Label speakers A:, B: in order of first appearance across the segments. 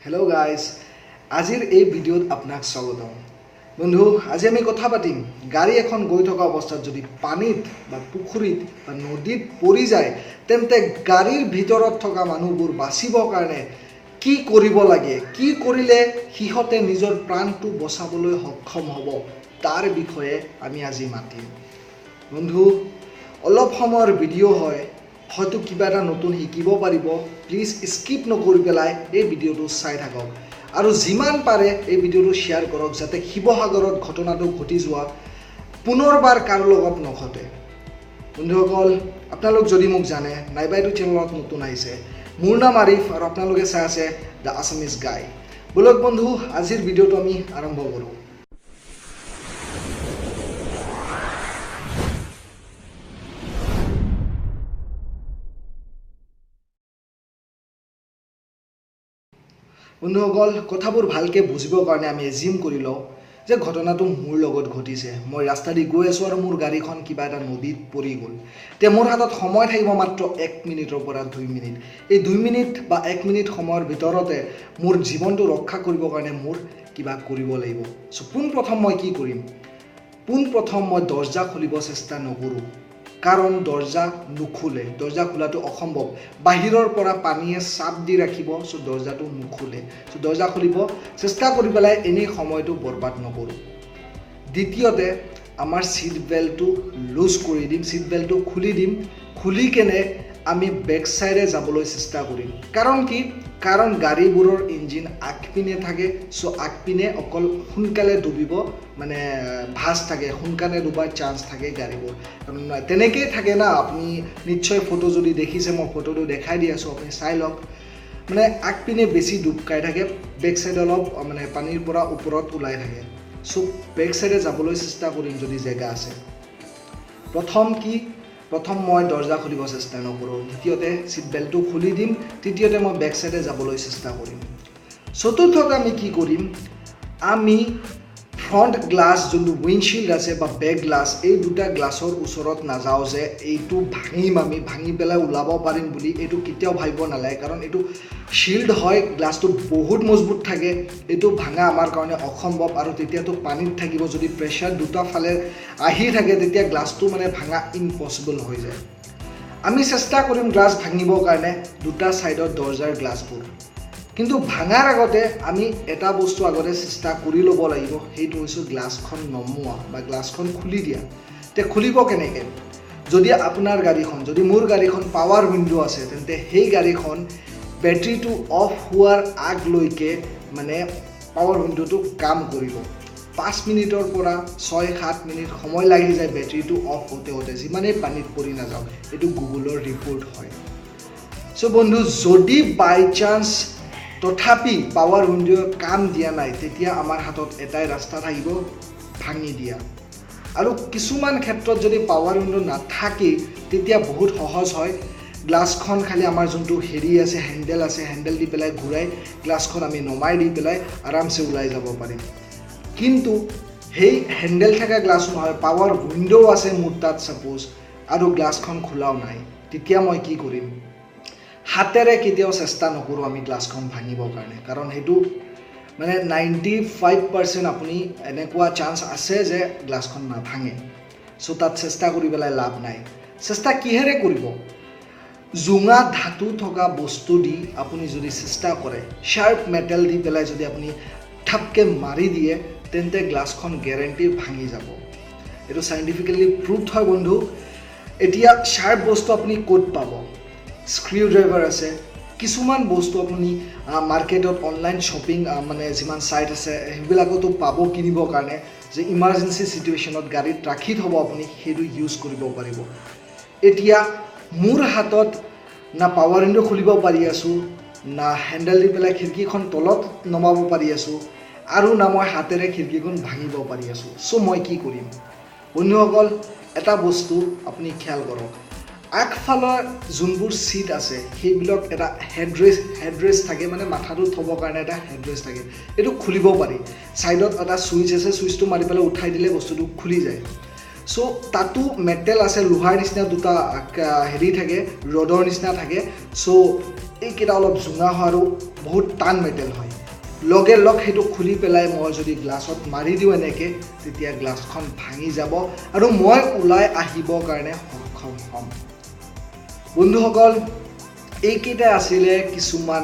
A: Hello' guys, আজিৰ এই ভিডিঅ'ত আপোনাক স্বাগতম। বন্ধু, আজি আমি কথা পাতিম গাড়ী এখন গৈ থকা অৱস্থাত যদি পানীত বা পুখুৰীত বা নদীত পৰি যায়, তেন্তে গাড়ীৰ ভিতৰত থকা মানুহবোৰ বাচিবৰ কাৰণে কি কৰিব লাগে, কি কৰিলে সিহঁতে নিজৰ প্ৰাণটো বচাবলৈ সক্ষম হ'ব, তাৰ বিষয়ে আমি আজি মাতিম। বন্ধু, অলপ সময়ৰ ভিডিঅ' হয়, হয়তো কিবা এটা নতুন শিকিব পাৰিব। প্লিজ স্কিপ নকৰি পেলাই এই ভিডিঅ'টো চাই থাকক আৰু যিমান পাৰে এই ভিডিঅ'টো শ্বেয়াৰ কৰক, যাতে শিৱসাগৰত ঘটনাটো ঘটি যোৱা পুনৰবাৰ কাৰো লগত নঘটে। বন্ধুসকল, আপোনালোক যদি মোক জানে নাইবা এইটো চেনেলত নতুন আহিছে, মোৰ নাম আৰিফ আৰু আপোনালোকে চাই আছে the Assamese গাই। ব'লক বন্ধু, আজিৰ ভিডিঅ'টো আমি আৰম্ভ কৰোঁ। বন্ধুসকল, কথাবোৰ ভালকৈ বুজিবৰ কাৰণে আমি এজিউম কৰি লওঁ যে ঘটনাটো মোৰ লগত ঘটিছে। মই ৰাস্তা দি গৈ আছোঁ আৰু মোৰ গাড়ীখন কিবা এটা নদীত পৰি গ'ল। এতিয়া মোৰ হাতত সময় থাকিব মাত্ৰ 1 মিনিটৰ পৰা 2 মিনিট। এই 2 মিনিট বা 1 মিনিট সময়ৰ ভিতৰতে মোৰ জীৱনটো ৰক্ষা কৰিবৰ কাৰণে মোৰ কিবা কৰিব লাগিব। চ' পোনপ্ৰথম মই কি কৰিম? পোনপ্ৰথম মই দৰ্জা খুলিব চেষ্টা নকৰোঁ, কাৰণ দৰ্জা নুখোলে, দৰ্জা খোলাটো অসম্ভৱ। বাহিৰৰ পৰা পানীয়ে চাপ দি ৰাখিব, চ' দৰ্জাটো নুখোলে। চ' দৰ্জা খুলিব চেষ্টা কৰি পেলাই এনেই সময়টো বৰবাদ নকৰোঁ। দ্বিতীয়তে, আমাৰ ছিট বেল্টটো লুজ কৰি দিম, ছিট বেল্টটো খুলি দিম। খুলি কেনে আমি বেক চাইডে যাবলৈ চেষ্টা কৰিম। কাৰণ কি? কাৰণ গাড়ীবোৰৰ ইঞ্জিন আগপিনে থাকে, চ' আগপিনে অকল সোনকালে ডুবিব, মানে ভাঁজ থাকে, সোনকালে ডুবাৰ চান্স থাকে গাড়ীবোৰ। কাৰণ তেনেকেই থাকে না, আপুনি নিশ্চয় ফটো যদি দেখিছে, মই ফটোটো দেখাই দি আছোঁ, আপুনি চাই লওক। মানে আগপিনে বেছি ডুব খাই থাকে, বেক চাইডে অলপ মানে পানীৰ পৰা ওপৰত ওলাই থাকে। চ' বেক চাইডে যাবলৈ চেষ্টা কৰিম যদি জেগা আছে। প্ৰথম কি? প্ৰথম মই দৰ্জা খুলিব চেষ্টা নকৰোঁ। দ্বিতীয়তে ছিট বেল্টটো খুলি দিম। তৃতীয়তে মই বেক চাইডে যাবলৈ চেষ্টা কৰিম। চতুৰ্থতে আমি কি কৰিম? আমি ফ্ৰণ্ট গ্লাছ, যোনটো উইণ্ডশ্বিল্ড আছে বা বেক গ্লাছ, এই দুটা গ্লাছৰ ওচৰত নাযাওঁ যে এইটো ভাঙিম, আমি ভাঙি পেলাই ওলাব পাৰিম বুলি, এইটো কেতিয়াও ভাবিব নালাগে। কাৰণ এইটো শ্বিল্ড হয়, গ্লাছটো বহুত মজবুত থাকে, এইটো ভাঙা আমাৰ কাৰণে অসম্ভৱ। আৰু তেতিয়াতো পানীত থাকিব, যদি প্ৰেছাৰ দুটা ফালে আহি থাকে তেতিয়া গ্লাছটো মানে ভাঙা ইম্পচিবল হৈ যায়। আমি চেষ্টা কৰিম গ্লাছ ভাঙিবৰ কাৰণে দুটা ছাইডৰ দৰ্জাৰ গ্লাছবোৰ, কিন্তু ভাঙাৰ আগতে আমি এটা বস্তু আগতে চেষ্টা কৰি ল'ব লাগিব, সেইটো হৈছে গ্লাছখন নমোৱা বা গ্লাছখন খুলি দিয়া। এতিয়া খুলিব কেনেকৈ? যদি আপোনাৰ গাড়ীখন, যদি মোৰ গাড়ীখন পাৱাৰ উইণ্ড' আছে, তেন্তে সেই গাড়ীখন বেটেৰীটো অফ হোৱাৰ আগলৈকে মানে পাৱাৰ উইণ্ড'টো কাম কৰিব। 5 মিনিটৰ পৰা 6-7 মিনিট সময় লাগি যায় বেটেৰীটো অফ হওঁতে হওঁতে, যিমানেই পানীত পৰি নাযাওক। এইটো গুগলৰ ৰিপৰ্ট হয়। চ' বন্ধু, যদি বাই চান্স তথাপি পাৱাৰ উইণ্ড'য়ে কাম দিয়া নাই, তেতিয়া আমাৰ হাতত এটাই ৰাস্তা থাকিব, ভাঙি দিয়া। আৰু কিছুমান ক্ষেত্ৰত যদি পাৱাৰ উইণ্ড' নাথাকে, তেতিয়া বহুত সহজ হয়। গ্লাছখন খালি আমাৰ যোনটো হেৰি আছে, হেণ্ডেল আছে, হেণ্ডেল দি পেলাই ঘূৰাই গ্লাছখন আমি নমাই দি পেলাই আৰামছে ওলাই যাব পাৰিম। কিন্তু সেই হেণ্ডেল থকা গ্লাছো নহয়, পাৱাৰ উইণ্ড' আছে মোৰ তাত ছাপ'জ, আৰু গ্লাছখন খোলাও নাই, তেতিয়া মই কি কৰিম? হাতেৰে কেতিয়াও চেষ্টা নকৰোঁ আমি গ্লাছখন ভাঙিবৰ কাৰণে, কাৰণ সেইটো মানে 95% আপুনি এনেকুৱা চান্স আছে যে গ্লাছখন নাভাঙে। চ' তাত চেষ্টা কৰি পেলাই লাভ নাই। চেষ্টা কিহেৰে কৰিব? জোঙা ধাতু থকা বস্তু দি আপুনি যদি চেষ্টা কৰে, শ্বাৰ্প মেটেল দি পেলাই যদি আপুনি থাপকৈ মাৰি দিয়ে, তেন্তে গ্লাছখন গেৰেণ্টি ভাঙি যাব। এইটো চাইণ্টিফিকেলি প্ৰুভড হয় বন্ধু। এতিয়া শ্বাৰ্প বস্তু আপুনি ক'ত পাব? স্ক্ৰিউ ড্ৰাইভাৰ আছে, কিছুমান বস্তু আপুনি মাৰ্কেটত অনলাইন শ্বপিং মানে যিমান ছাইট আছে সেইবিলাকতো পাব কিনিবৰ কাৰণে, যে ইমাৰ্জেঞ্চি চিটুৱেশ্যনত গাড়ীত ৰাখি থ'ব আপুনি, সেইটো ইউজ কৰিব পাৰিব। এতিয়া মোৰ হাতত না পাৱাৰ উইণ্ড' খুলিব পাৰি আছোঁ, না হেণ্ডেল দি পেলাই খিৰিকীখন তলত নমাব পাৰি আছোঁ, আৰু না মই হাতেৰে খিৰিকীখন ভাঙিব পাৰি আছোঁ। চ' মই কি কৰিম? বন্ধুসকল, এটা বস্তু আপুনি খেয়াল কৰক, আগফালৰ যোনবোৰ ছিট আছে সেইবিলাক এটা হেডৰেষ্ট থাকে, মানে মাথাটো থ'বৰ কাৰণে এটা হেডৰেষ্ট থাকে, এইটো খুলিব পাৰি। ছাইডত এটা ছুইচ আছে, ছুইচটো মাৰি পেলাই উঠাই দিলে বস্তুটো খুলি যায়। চ' তাতো মেটেল আছে, লোহাৰ নিচিনা দুটা হেৰি থাকে, ৰডৰ নিচিনা থাকে। চ' এইকেইটা অলপ জোঙা হয় আৰু বহুত টান মেটেল হয়। লগে লগ সেইটো খুলি পেলাই মই যদি গ্লাছত মাৰি দিওঁ এনেকৈ, তেতিয়া গ্লাছখন ভাঙি যাব আৰু মই ওলাই আহিবৰ কাৰণে সক্ষম হ'ম। বন্ধুসকল, এইকেইটা আছিলে কিছুমান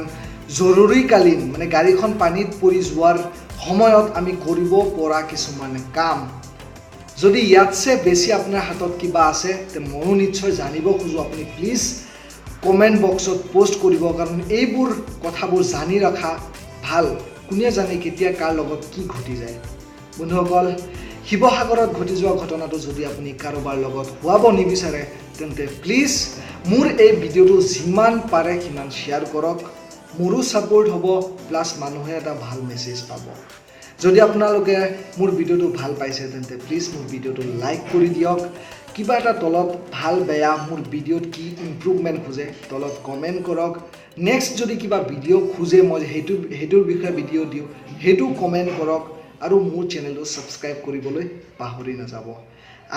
A: জৰুৰীকালীন, মানে গাড়ীখন পানীত পৰি যোৱাৰ সময়ত আমি কৰিব পৰা কিছুমান কাম। যদি ইয়াতছে বেছি আপোনাৰ হাতত কিবা আছে, তে ময়ো নিশ্চয় জানিব খোজোঁ। আপুনি প্লিজ কমেণ্ট বক্সত প'ষ্ট কৰিব, কাৰণ এইবোৰ কথাবোৰ জানি ৰখা ভাল। কোনে জানে কেতিয়া কাৰ লগত কি ঘটি যায়। বন্ধুসকল, শিৱসাগৰত ঘটি যোৱা ঘটনাটো যদি আপুনি কাৰোবাৰ লগত হোৱাব নিবিচাৰে, তেন্তে প্লিজ মোৰ এই ভিডিঅ'টো যিমান পাৰে সিমান শ্বেয়াৰ কৰক। মোৰো ছাপোৰ্ট হ'ব, প্লাছ মানুহে এটা ভাল মেছেজ পাব। যদি আপোনালোকে মোৰ ভিডিঅ'টো ভাল পাইছে, তেন্তে প্লিজ মোৰ ভিডিঅ'টো লাইক কৰি দিয়ক। কিবা এটা তলত ভাল বেয়া, মোৰ ভিডিঅ'ত কি ইম্প্ৰুভমেণ্ট খোজে তলত কমেণ্ট কৰক। নেক্সট যদি কিবা ভিডিঅ' খোজে মই সেইটোৰ বিষয়ে ভিডিঅ' দিওঁ, সেইটো কমেণ্ট কৰক আৰু মোৰ চেনেলটো ছাবস্ক্ৰাইব কৰিবলৈ পাহৰি নাযাব।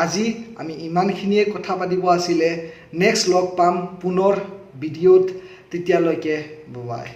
A: আজি আমি ইমানখিনিয়ে কথা পাতিব আছিলে। নেক্সট লগ পাম পুনৰ ভিডিঅ'ত, তেতিয়ালৈকে বাই।